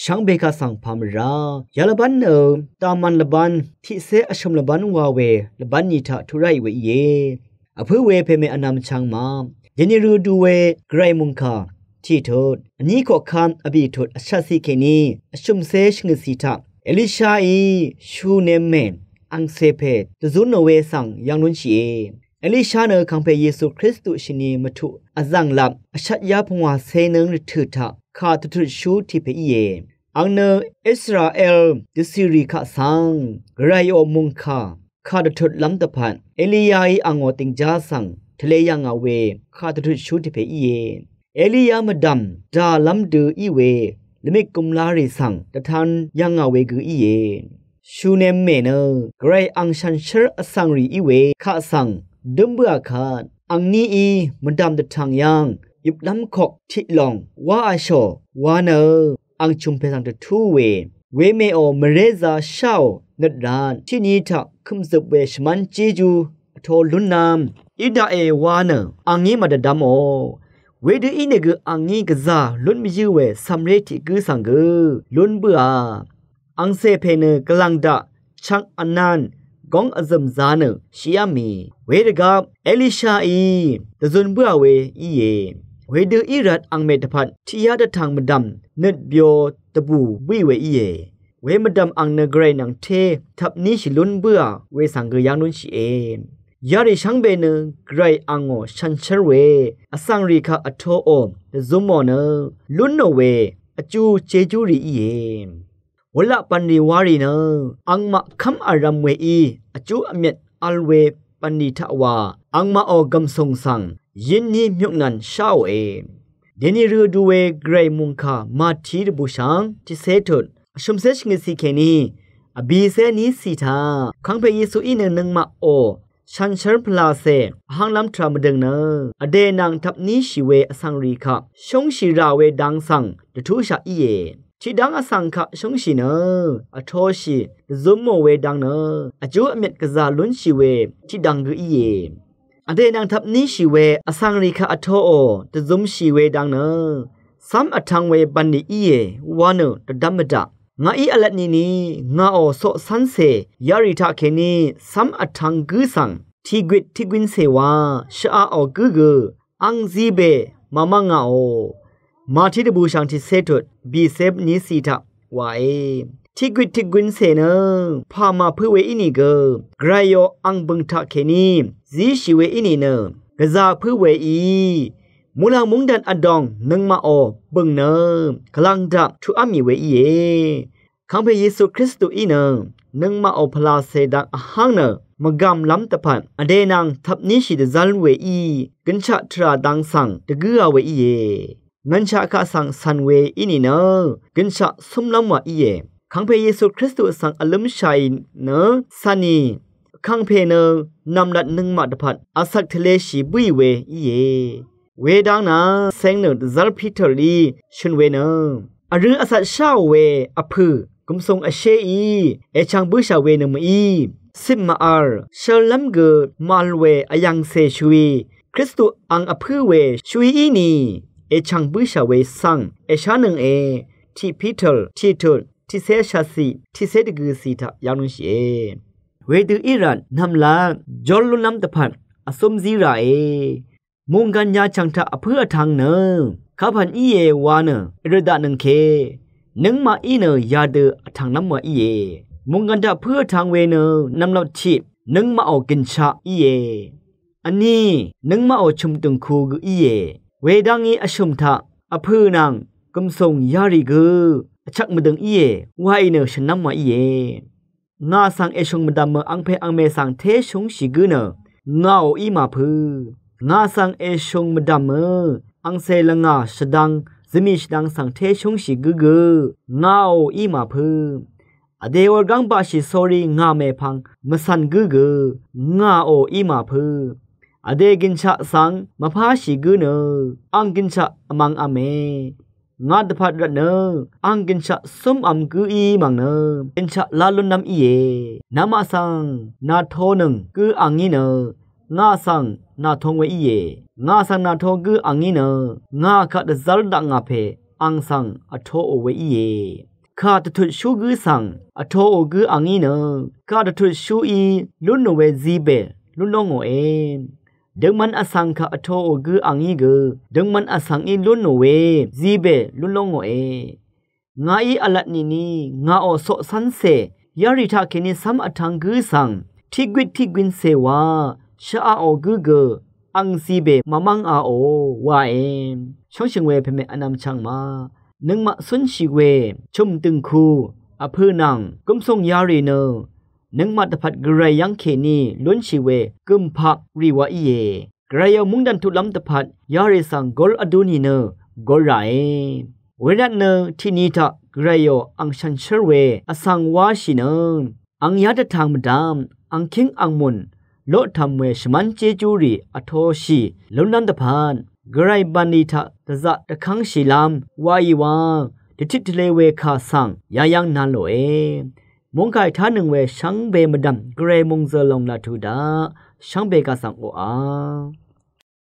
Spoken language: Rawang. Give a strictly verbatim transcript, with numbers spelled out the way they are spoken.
shvngbe kaq svng pà mvrá yalvbán nø dàmàn lvbán tiqcé vshø̀m lvbán wa we lvbán ni taq tuq ráì we íe. Vpǿ we pèmè vnvm chvng ma dèni rø du we gvray mòngkà tiqtut vní koqkv́m vbìtut vshvtciq kèní vshø̀mcé shvngøtcì taq Elishaí Shunem mèn angcè pè dvzúnò we svng yv́ng lúnshìe. Elisha nø kàngpè Yesu Kristu shvni mvtuq vzv̀nglap vshvt yá pungwàcé nǿng rvtø̀ taq kà dvtutshú tiq pè íe. Àng nø Israel dvcìrì kaq svng gvrayò mòngkà kà dvtutlv́m dvpvt Eliyaí àngò dìngjá svng tvle yà ngà we kà dvtutshú tiq pè íe. Eliya mvdv̀m dàlv́m dø í we lvmik gumlarì svng dvtan yà ngà we gø íe. Shunem mè nø gvray àng shànshér vsvngrì í we kaq svng dǿm bǿà kvt angníí mvdv̀m dvtv̀ng yv́ng yøplv́m kok tiq lòng wá vshò wa nø àng chùmpè svng dvtú we wemèò mvrézā sháò nøt rvt tiqni taq kø̀mzøp we shvmán jéjú vtō lúnlv́m í daqe wa nø àngí màdvdvmò. Wedø ínìgø àngí gvzà lún mvyǿ we cv̀mré tiq gǿ svng gø lún bǿà. Angcè pè nø gvlàng daq chvng vnan góng vzø̀m zā nø shìá mì. Wedvgvp Elishaí dvzun bǿà we íe. Wedø í rvt àngmè dvpvt tiqyá dvtv̀ng mvdv̀m nøt byo dvbù bǿì we íe. We mvdv̀m àng nø gvray nvng té tvpníshì lún bǿà we svng gø yv́ng lúnshìe. Yarì shvngbe nø gvray àngò shànshér we vsvngrì kaq vtoò dvzúmò nø lúnò we vjú jejúrì íe. Wulaq bv̀nlì warì nø àngmaq kv́m vrv̄m weí vjú vmyvt vl we bv̀nlì taq wa àngmaqò gv̀msùng svng yinni myuknvn sháòe. Dèni rø du we gvray mòngkà màtí dvbùshv̀ng tiqcé tut vshø̀mcé shvngøtcì kèní vbìcé nícì taq kàngpè Yesuí nø nøngmaqò shànshér pvlacè vhánglv́m tvrà mvdø̀ng nø vdè nvng tvpníshì we vsvngrì kaq shúngshì rà we dang svng dvtúshaq íe. Tiqdv́ng vsvng kaq shúngshì nø vtoshì dvzúmò we dang nø vjú vmyvt gvzà lúnshì we tiqdvng gø íe. Vdè nvng tvpníshì we vsvngrì kaq vtoò dvzumshì we dang nø cv́m vtv̄ng we bv̀nlì íe wa nø dvdv́m mvdaq. Ngàí vlvt nìni ngàò coqcv́ncè yarì taqkèní cv́m vtv̄ng gǿ svng tìgwit tiqgwīncè wa shvaqò gǿ gø àng zí be màmv́ngàò. Màtí dvbùshv̀ng tiqcé tut bìcé nícì taq wàe. Tiqgwit tiqgwīncè nø pà màpǿ we ínìgø gvrayò àng bø̀ng taqkèní zíshì we ínìnø gvzà pǿ weí muqlàng múngdàn vdòng nøngmaqò bø̀ng nø gvlàng daq tuqá mì we íe. Kàngpè Yesu Kristuí nø nøngmaqò pvlacè dang vháng nø mvgàmlv́m dvpvt vdè nvng tvpníshì dvzv́l weí gønshaq tvrà dang svng dvgǿa we íe. Ngv̀nshaq kaq svng cv̀n we ínìnø gønshaq cúmlv́m wa íe. Kàngpè Yesu Kristu svng vlǿmshàì nø cv̀nì kàngpè nø nv̀mlat nøngmaq dvpvt vcvk tvleshì bǿì we íe. Wedang nà ceng nø dvzv́r Piterí shø̀n we nø vrø vcvt sháò we vpø̀ gùmsùng vshéí èchv̀ng bǿshà we nø mø̀í cip màvl shøllv́m gø màvl we vyv̀ngcè shø̀í Kristu àng vpǿ we shø̀í ínì èchv̀ng bǿshà we svng èshánønge. Tiq Piter tiq tut tiqcé shvtcì tiqcé dvgø̀cì taq yv̀nglungshìe. Wedø í rvt nv̀mlat jól lúnlv́m dvpvt vcúm zí ràe. Mòngkàn yachv̀ng taq vpǿ vtv̄ng nø kapv̀n íe wa nø èrøt daqnøngke. Nøngmaqí nø yadø vtv̀nglv́m wa íe. Mòngkàn taq vpǿ vtv̄ng we nø nv̀mlat tiq nøngmaqò gønshaq íe. Vní nøngmaqò chø̀mdø̀ngku gø íe. Wedv́ngí vshø̀m taq vpø̀ nvng gùmsùng yarì gø vchvk mvdø̀ng íe waì nø shø̀nlv́m wa íe. Ngà svng èshùng mvdv̀mø angpè angmè svng té shúngshì gǿ nø ngàò í màpø̄. Ngà svng èshùng mvdv̀mø angcè lvngà shvdvng zvmì shvdvng svng té shúngshì gǿ gø ngàò í màpø̄. Vdè wurgáng baqshì sórí ngà mèpvng mvcv̀n gǿ gø ngàò í màpø̄. Vdè gønshaq svng mvpáshì gǿ nø àng gønshaq vmvngv̄me. Ngà dvpvt rvtnø àng gønshaq cúmv̄m gǿí mv̀ng nø gønshaq lá lúnlv́m íe. Namaq svng nàtonøng gǿ àngí nø ngà svng nàtong we íe. Ngà svng nàto gǿ àngí nø ngà kaq dvzv́r daq ngà pè ang svng vtoò we íe. Kà dvtutshú gǿ svng vtoò gǿ angí nø kà dvtutshúí lúnò we zibè lún lóngòe. Døngman vsvng kà vtoò gǿ angí gø døngman vsvngí lúnò we zibè lún lóngòe. Ngàí vlat nìni ngàò coqcv́ncè yarì taqkèní cv́m vtv̄ng gǿ svng tiqgwit tiqgwincè wa shvaqò gǿ gø ang zibè màmv́ngāò wae. Shóngshø̀ng we pèmè vnvm chvngma nøngmaq cúnshì we chø̀m dø̀ngku vpø̄ nvng gǿmsùng yarì nø nøngmaq dvpvt gvray yv́ng kèní lúnshì we gø̀mpaq rì wa íe. Gvrayò mungdàn tuqlv́m dvpvt yarì svng gól vdú nìnø gól ràe. Wervtnø tiqni taq gvrayò ang shànshér we vsvng wáshì nø ang yadvtang mvdvm ang kíng ang mùn loqtv̀m we shvmán jéjúrì vtoshì lúnlv́m dvpvt gvray bv̀nlì taq dvzaq dvkv́ngshìlv́m waì wa dvtit tvle we kà svng yayv́ng na lòe. Mungkàì tánøng we shvngbe mvdv̀m gvray mòngzø̀l lòng laq tuq daq shvngbe kà svng oqà